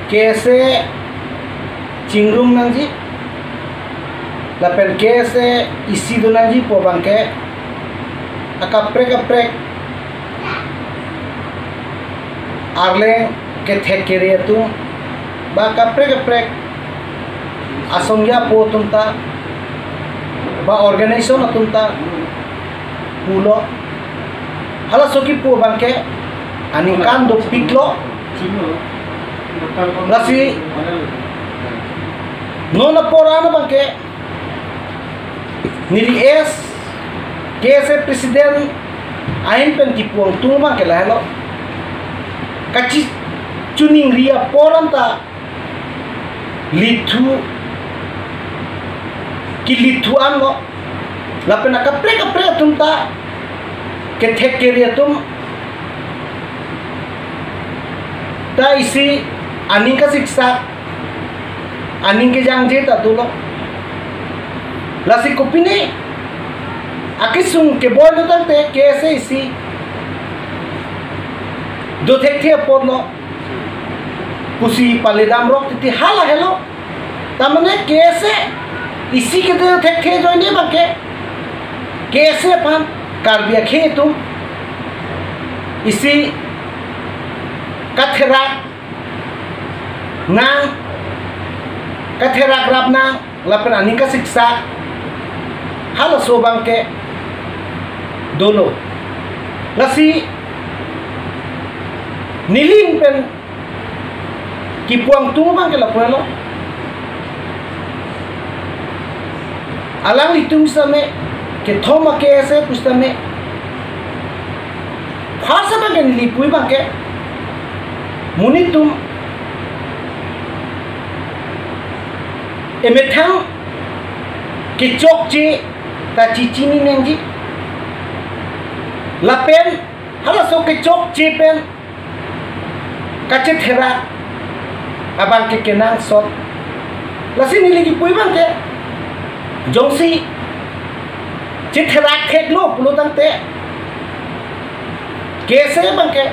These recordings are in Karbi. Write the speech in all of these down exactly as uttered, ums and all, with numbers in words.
K S A chingrum nangji, lapen K S A isi do nangji pu abangke akaprek kaprek arleng kethek kere atum ba kaprek kaprek asong ya po atum ta ba organization atum ta pulo. Halaso kipu abangke aningkan dopiklo. Lasi non apor an abangke neli S K S A president ahin pen kipu angtung abangke lahelo. Kachi chuningri apor an ta lithu kilithu anlo. Lapen akaprek kaprek atum ta kethek kere atum ta isi aning kasiksak aning kejangje ta dolo. Lasi kopine akesung keboi lo tangte K S A isi do thekthe apotlo pusi paledam rok titi hala helo. Tamane K S A isi kedo thekthe ajoine abangke K S A aphan Karbi akhei atum isi katherak nang, katherak rap nang, lapen aning kasiksak halaso abangke dolo. Lasi neli ahin pen kipu angtung abangke lapu helo. Alanglitum sitame kethom a K S A pusitame first abangke neli pu abangke monit atum emethang kechokche ta chechini nangji. Lapen halaso kechokche pen kachetherak abangke kenangsot. Lasi neli kipu abangke jongsi chetherak theklo pulo tangte K S A abangke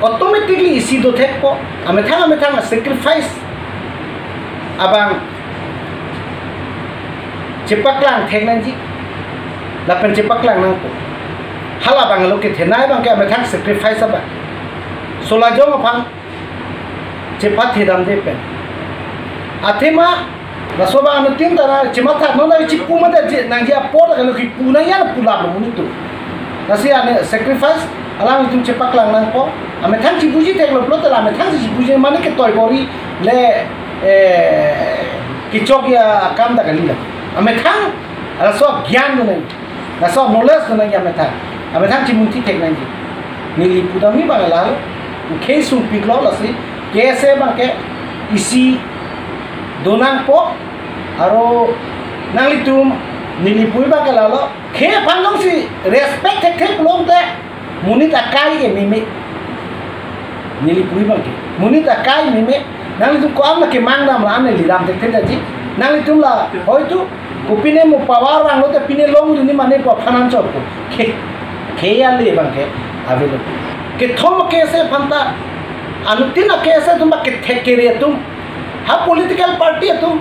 automatically isi do thekpo, amethang amethang a sacrifice abang chepaklang thek nangji lapen chepaklang nangpo. Hala abang lo kethenei abangke amethang sacrifice abang. Solajong aphan chepathe damde pen. Athema laso abang anuttin ta na chematha non na chipu mate je nangji apor ta lo kipu nang ya pulap lo monit atum. Lasi ane sacrifice alanglitum chepaklang nangpo. Amethang chipuji theklo pulote la amethang chipuji mane ketoi pori le, eh, kechok ya akam ta kali la. Amethang laso gyan do nang, laso knowledge do nangji amethang. Amethang chimunthi thek nangji. Neli pudamji abang la, khei sungpiklo lasi K S A abangke isi do nangpo, aro nanglitum neli pu abangke lalo, khei aphan jongsi respect thekthe pulote monit akai ke meme. Neli pu abangke monit akai meme. Nanglitum ko-an la kemang dam la ane liram thekthe daji. Nanglitum la hoitu kopine mo power vanglote pine longdunji mane pu aphan anchot ko. Khei, khei ale abangke avelo. Kethom a K S A aphan ta, anuttin a K S A atum ba kethek kere atum, ha political party atum,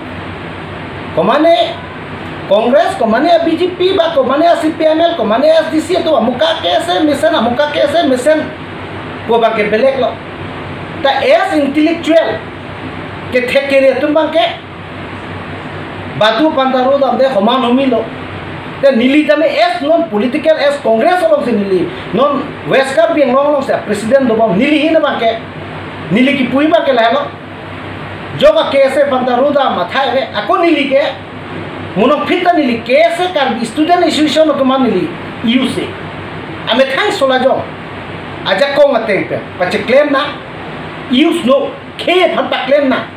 komane Congress, komane B J P ba komane C P I M L, komane S D C atum amuka K S A mesen, amuka K S A mesen pu abangke belek lo. Ta as intellectual kethek kere atum abangke badu pantaro damde homan homi lo. Te neli tame as non political as Congress alongsi neli non West Karbi Anglong alongsi president dobom, neli ahin abangke neli kipu abangke lahelo. Jok a K S A pantaro dam athai ve ako neli ke monokphit ta neli K S A Karbi Student Association atum an neli use. Amethang solajong ajakong ateng pen pacheklem nang, use no, khei aphan paklem nang.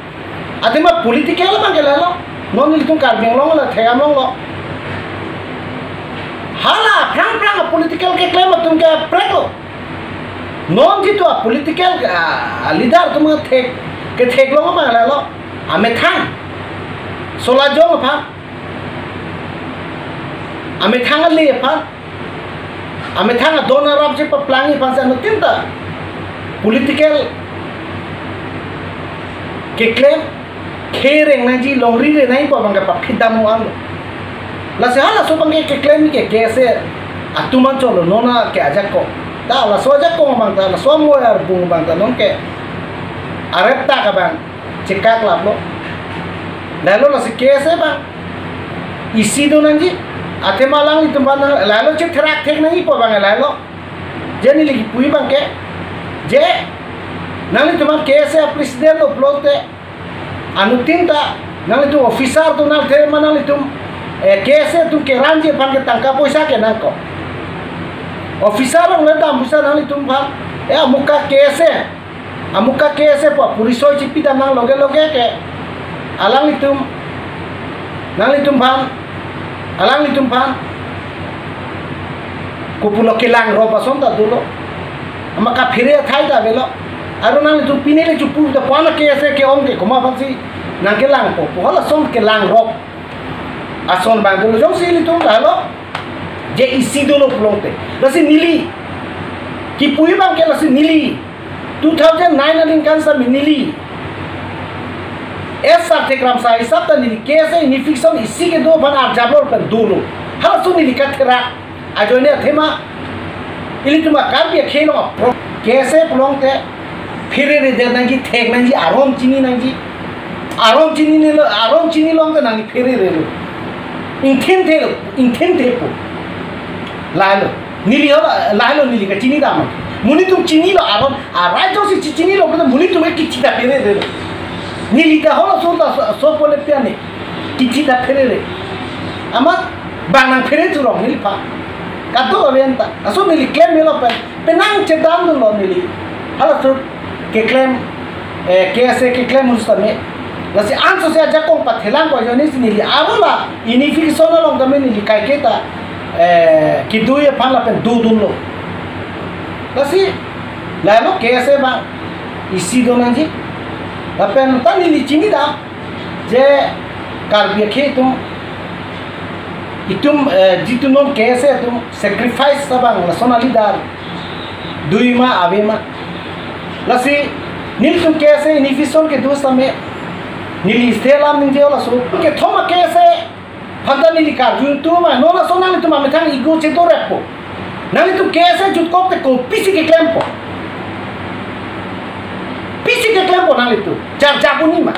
Athema political abangke lalo. Non nelitum Karbi Anglong la thegam longlo. Hala aphrang aphrang a political keklem atum ke aprek lo. Non jitu a political, ah, leader atum kethek, kethek long abang lalo. Amethang solajong aphan, amethang ale aphan, amethang adon arap chepaplangji aphan si anuttin ta political keklem, khei reng nangji, longri reng nangji pu abang ke paphit dam-o anlo. Lasi halaso abang ke keklem ke K S A atum anchot lo, non ke ajakong. Ta laso ajakong abang ta, laso amoy arbung abang ta non ke arep ta abang chekaklaplo. Lahelo lasi K S A abang isi do nangji, athema alanglitum abang nang, lahelo chetherak thek nangji pu abang lahelo. Je neli kipu abang ke, je nanglitum abang K S A president lo pulote, anuttin ta nanglitum officer atum nang thema nanglitum, eh, K S A atum keranji aphan ke tangka poisa ke nangkok. Officer along le dam poisa nanglitum aphan, eh, amuka K S A, amuka K S A pu porisoy chipi dam nang loge loge ke, alanglitum, nanglitum aphan, alanglitum aphan kopulo kelangrop ason ta dolo. Amat kaphere athai ta avelo. Aru nanglitum pine le chupu ta pana K S A ke-ong ke komat aphansi nangkelangpo pu halason kelangrop ason abang dolo. Jongsi ilitum lahelo, je isi dolo pulote, lasi neli kipu abang ke lasi neli two thousand nine aningkan sitame neli S Sarthe Kramsa ahisap ta neli K S A unification isi kedo aphan arjaplo pen dolo. Halaso neli katherak ajoine athema ilitum a-Karbi akhei along apro K S A pulote phere redet nangji, thek nangji, aron chini nangji. Aron chinilo, aron chini along ta nangli phere relo. Ingthim thelo, ingthim thepo. Lahelo. Neli ho, lahelo neli kachini dam. Monit atum chinilo aron, arai jongsi chi-, chinilo pu monit atum ke kithi ta phere relo. Neli ta halaso ta so, so pole piani. Kithi ta phere re. Amat bang nangphere thurong neliphan. Kadokave anta. Laso neli klem melo pen, penang chedam dunlo neli. Halaso keklem, eh, K S A keklem mus tame. Lasi ansose ajakong pathelang ko ajoine si neli aru la unification along tame neli kaike ta, eh, kedui aphan lapen dodunlo. Lasi lahelo K S A abang isi do nangji. Lapen ta neli chini dam, je Karbi akhei atum, itum, eh, jitu non K S A atum sacrifice abang lason a-leader dui ma ave ma. Lasi nelitum K S A unification kedo sitame neli sthe alam ningje laso. Kethom a-K S A aphan ta neli karju tu ma, non laso nanglitum amethang ego chedo reppo. Nanglitum K S A jutkok te kopisi keklempo? Pisi keklempo nanglitum? Jarja puni ma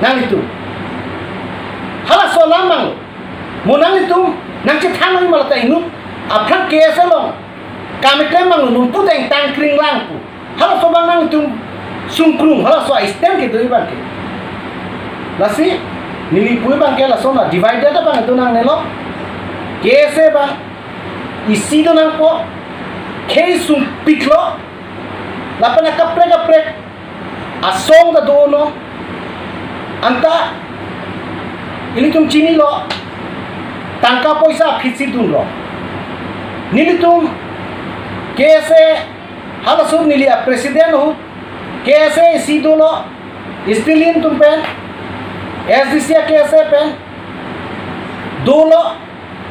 nanglitum? Halaso alam abang lo. Mo nanglitum nangchethan nang ma lata inut aphrang K S A along kam keklem abang lo, nungpu deng tang kring lang pu. Halaso abang nanglitum sungkrung, halaso a-stand kedo abang ke. Lasi neli pu abang ke lason a-divided abang do nangnelo. K S A abang isi do nangpo, khei sumpiklo, lapen akaprek kaprek asong ta do non. Anta ilitum chinilo, tangka poisa aphitsi dunlo. Nelitum K S A halaso neli a-president ahut K S A isi dolo, Stalin atum pen, S D C a-K S A pen dolo,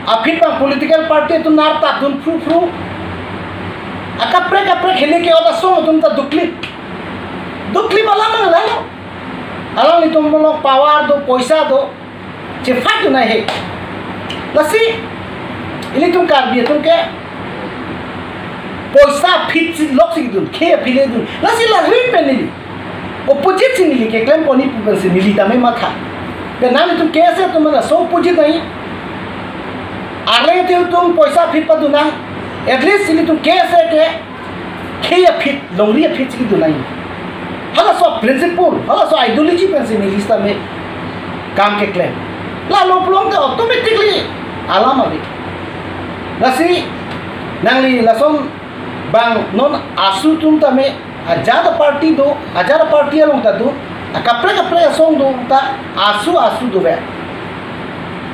aphit abang political party atum nar ta dun phru phru. Akaprek kaprek hini ke ota song atum ta duklip. Duklip alam abang lahelo. Alanglitum along power do, poisa do, chefat do nai he. Lasi ilitum Karbi atum ke poisa aphitsi loksi dun, khei aphi le dun. Lasi lahei pen neli opposite si neli keklempo ni pu pensi neli tame matha. Pen nanglitum K S A atum laso opposite nai. Arleng te atum poisa aphi padun nang. At least ilitum K S A ke khei aphit, longri aphitsi dun nang. Halaso principle, halaso ideology pensi neli sitame kam keklem. Lahelo pulote automatically alam ave. Lasi nangli lason abang non ASU atum tame ajat a-party do, ajat a-party along ta do, akaprek kaprek asong do ta ASU, ASU dovek.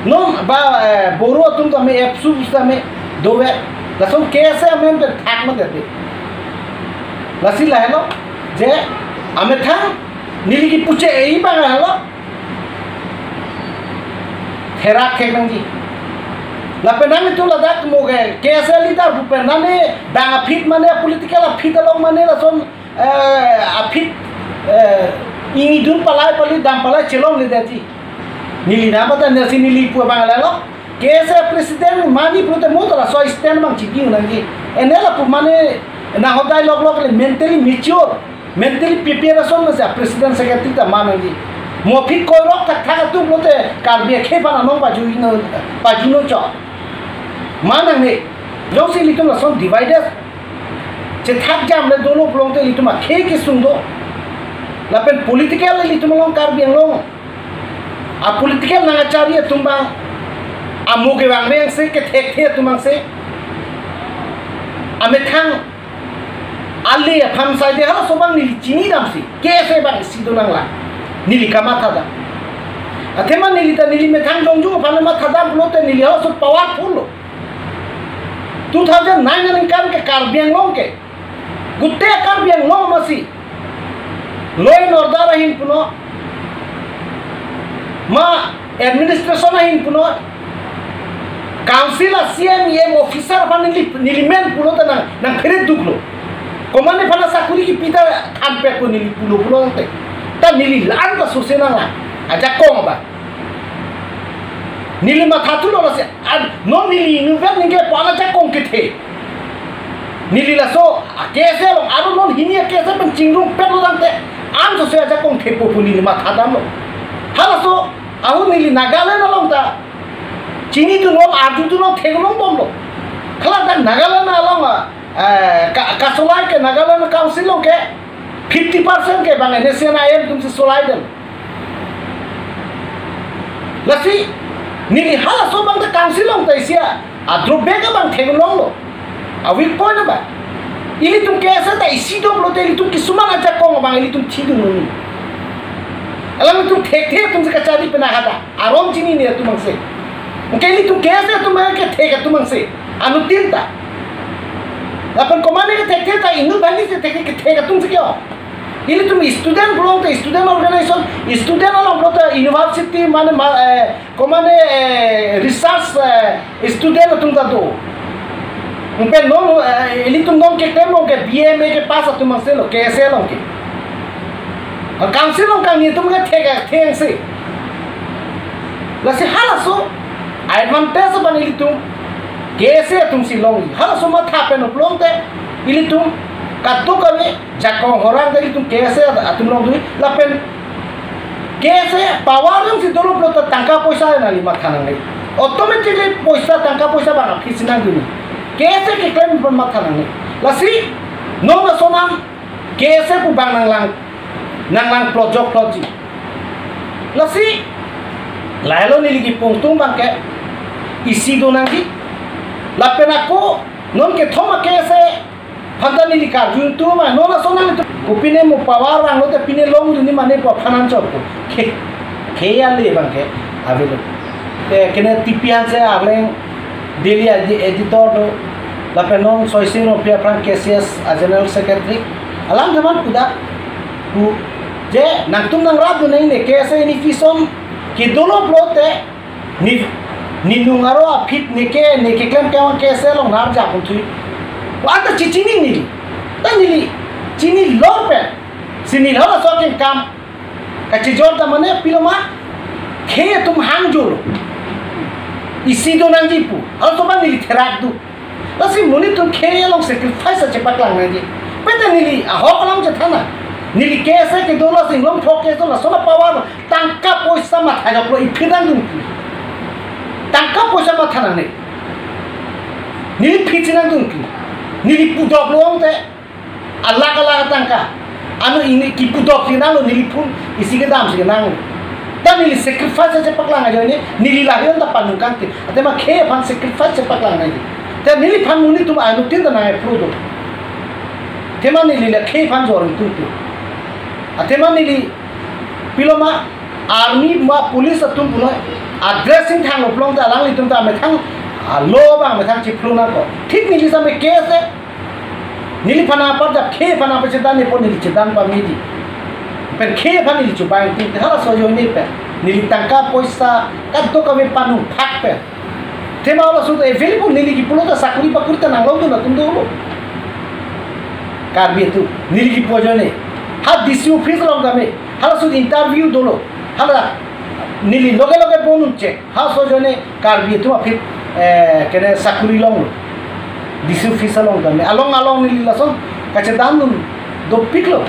Non ba, eh, Boro atum tame ABSU tame dovek. Lason K S A amen pen thak ma dede. Lasi lahelo je amethang neli kipu che-e abang lahelo. Therak thek nangji. Lapen nanglitum ladak mo ke K S A leader pu pen nane bang aphit mane, political aphit along mane lason, eh, aphit, eh, Ingdun palai pali dam palai chelongledetji. Neli nang pata nasi neli pu abang lalo. K S A president mane pulote mo ta laso stand abang chidi nangji. Ene lapu mane nang hodai lok lok le mentally mature, mentally preparation masi president secretary ta ma nangji. Mo aphi koirok thakthak atum pulote Karbi akhei aphan anong pajui no, pajui no chok. Ma nangne, jongsi ilitum lason divided chethak jam le dolo pulote ilitum akhei kesung do. Lapen political ilitum along Karbi Anglong a political nang achari atum abang, amo kevang veng si, kethekthe atum abang si, amethang ale aphan saide halaso abang neli chini damsi, K S A abang isi do nanglang, neli kamatha dam. Athema neli ta neli methang jongjong aphan matha dam pulote neli halaso powerful lo. Two thousand nine aningkan ke Karbi Anglong ke, gute Karbi Anglong masi law and order ahin punon, ma administration ahin punon, council a C M, E M officer aphan neli, neli men pulote nang, nang phere duklo. Komane aphan sakuri kipi ta thanpet pu neli pulo pulote, ta neli la-an ta sose nanglang, ajakong abang. Neli mathathulo lasi, an, non neli inutvet ningke pu an ajakong kethe. Neli laso a K S A along, aro non hini a K S A pen chingrumpetlo tangte, an sose ajakong thepo pu neli matha damlo. Halaso ahut neli Nagaland along ta chinidun long, arjudun long, theklong bomlo. Hala dak Nagaland along a, eh, ka, kasolai ke Nagaland Council along ke fifty percent ke bang N S C N I M atumsi solai dam. Lasi neli halaso abang ta council along ta isi a, a drawback abang theklonglo. A weak point abang. Ilitum K S A ta isi do pulote ilitum kisuman ajakong abang ilitum thidun nuni. Alanglitum thekthe atumsi kachari pena hada. Aron chinine atum abang si. Anke ilitum K S A atum abang kethek atum abang si. Anuttin ta. Lapen komane kethekthe ta inut bhani si thekthe, kethek atum si kyo. Ilitum student pulote student organization, student along pulote university mane ma, eh, komane, eh, research, eh, student atum ta do. Pen non, eh, ilitum non keklem along ke B A M A ke pass atum abang si lo, K S A along ke. Council along kangni atum ke thek, thek si. Lasi halaso advantage abang ilitum K S A atumsi long. Halaso matha pen pulote ilitum kadokave jakong horang ta ilitum K S A atum longdun lapen K S A power jongsi dolo pulote tangka poisa nangli matha nangne. Automatically poisa, tangka poisa abang aphi si nangdun. K S A keklem pen matha nangne. Lasi non lason an K S A pu abang nanglang, nanglang plot jok plot ji. Lasi lahelo neli kipu atum abang ke isi do nangji. Lapen ako non kethom a K S A aphan ta neli karju atum ma, non lason nanglitum kopine mo power vanglote pine longdun ni mane pu aphan anchot ko. Ke, ke ale abang ke avelo. Eh, kene T P Hanse Arleng daily edi-, editor do, lapen non Soisi Rongpi aphrang K C S a general secretary. Alam teman puda pu je nangtum nangrap dun nang ne K S A ini vision kedolo pulote ni, ni nung aro aphi ne ke, ne keklem ke abang K S A along nar ja pun thui. Wa ta chichini neli. Ta neli chinilo pen si neli halaso akengkam kachijor ta mane pilo ma, khei atum hangjo lo. Isi do nangji pu. Halaso abang neli therak do. Lasi monit atum khei along sacrifice chepaklang nangji. Pete neli ahok along chethan nang. Neli K S A kedo lasi inglong thok ke so lason a power tangka poisa matha jok lo, iphi nangdun ke. Tangka poisa matha nangne. Neli phi si nangdun ke. Neli pudok lo ong te. Alak alak tangka. Ano ini kipudok si nanglo, neli phone isi kedam si nanglo. Ta neli sacrifice chepaklang ajoine, neli lahion ta panung kangti. Athema khei aphan sacrifice chepaklang nangji. Ta neliphan monit atum anuttin ta nang approve do. Athema neli la khei aphan jor tum tu. Athema neli pilo ma army ma police atum pulo a dressing thang lo pulote alanglitum ta methang a law abang methang chiphlong nangkok. Thik neli same K S A neliphan apar jap khei aphan apar chedan ne pon neli chedan pamidi. Pen khei aphan neli chubang ti halaso ajoine pen neli tangka poisa kadokave panung phak pen. Athema halaso available neli kipulo ta sakuri pakuri ta nanglongdun atum dolo. Karbi atum neli kipu ajoine. Ha D C office along tame, halaso interview dolo. Hala neli loge loge bon un-e. Halaso ajoine Karbi atum aphi, eh, kene sakuri longlo. D C office along tame. Along along neli lason kachedandun dopiklo.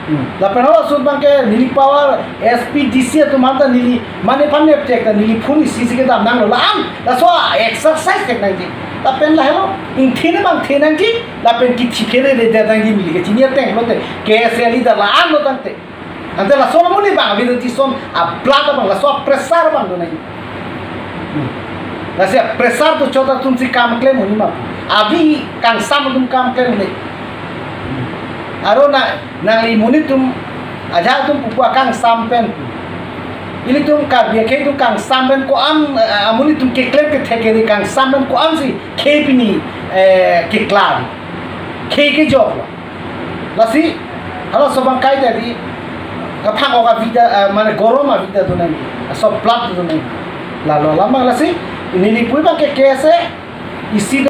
Hmm. Lapen halaso abangke neli power S P D C atum anta neli mane pan nep tek ta neli phone isi isi kedam nanglo. La-an, laso exercise thek nangji. Lapen lahelo, ingthin abang the nangji, lapen kithi phere de de nangji neli kachini ateng lote, K S A leader la-an lo tangte. Ante laso amonit abang, avidya tison, a-blood abang, laso pressure abang do nangji. Hmm. Lasi pressure do chot atumsi kam klem un-e ma. Avi kangsam atum kam klem un-e. Aro na, nangli monit atum, ajahak atum pupu akangsam pen pu. Ilitum Karbi akhei atum kangsam pen ko-an, eh, amonit atum keklem kethek kere kangsam pen ko-ansi khei pini, eh, keklar. Khei kejok lo. Lasi, halaso abang kaita di, kaphang-ok avidya, eh, mane gorom avidya do nangji. Laso blood do nangji. Lalo lama lasi, neli pu abangke K S A, isi